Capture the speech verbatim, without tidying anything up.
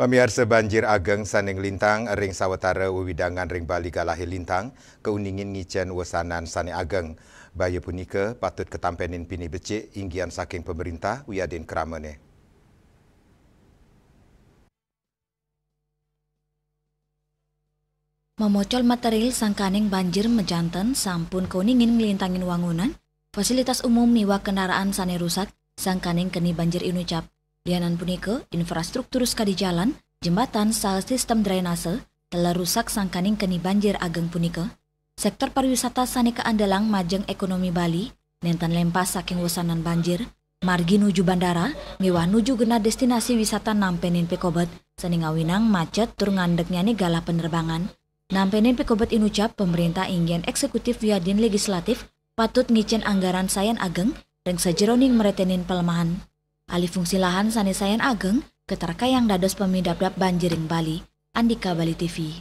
Pamiarsa, banjir ageng sane nglintang ring sawatara wewidangan ring Bali galahé lintang kauningin ngicen wesanan sane ageng. Baya punika patut katampenin pinih becik inggian saking pemerintah wiadin kramane. Mamocol material sangkaning banjir majanten sampun kauningin nglintangin wangunan, fasilitas umum miwah kendaraan sane rusak sangkaning keni banjir inucap. Lianan punika, infrastruktur sakadi jalan, jembatan, saha sistem drainase telah rusak sangkaning keni banjir ageng punika. Sektor pariwisata sane kaandelang majeng ekonomi Bali nenten lempas saking wesanan banjir. Margi nuju bandara miwah nuju genah destinasi wisata nampenin pikobet sane ngawinang macet tur ngandegnyane galah penerbangan. Nampenin pikobet inucap, pemerintah inggian eksekutif wiadin legislatif patut ngicen anggaran sayan ageng ring sajeroning mretenin pelemahan. Alih fungsi lahan sane sayan ageng katarkayang dados pamidabdab banjir ring Bali. Andika Bali T V.